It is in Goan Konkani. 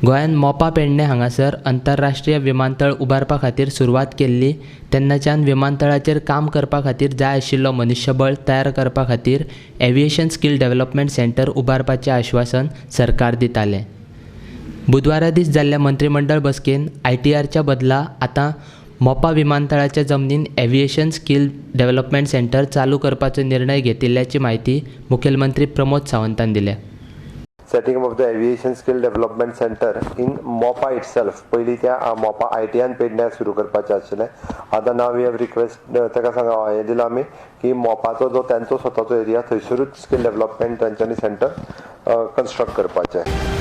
गोंयांत मोपा पेडणें हांगासर आंतरराष्ट्रीय विमानतळ उबारपा खातीर सुरवात केल्ली तेन्नाच्यान विमानतळाचेर काम करपा खातीर जाय आशिल्लो मनुश्यबळ तयार करपा खातीर एव्हिएशन स्कील डेव्हलपमेंट सेंटर उबारपाचें आश्वासन सरकार दितालें. बुधवारा दीस जाल्ल्या मंत्रीमंडळ बसकेन आयटीआरच्या बदला आतां मोपा विमानतळाच्या जमनीन एव्हिएशन स्कील डेव्हलपमेंट सेंटर चालू करपाचो निर्णय घेतिल्ल्याची म्हायती मुखेलमंत्री प्रमोद सावंतान दिल्या. Setting of the aviation skill development center in Mopa itself. पयलीं त्या मोपा आयटीआन पेडण्यां सुरू करपाचें आशिल्लें. आतां नाव we have request, ताका सांगा हें दिलां आमी की मोपाचो जो तांचो स्वताचो एरिया, थंयसरूच स्कील डेव्हलपमेंट तांच्यांनी सेंटर कन्स्ट्रक्ट करपाचें.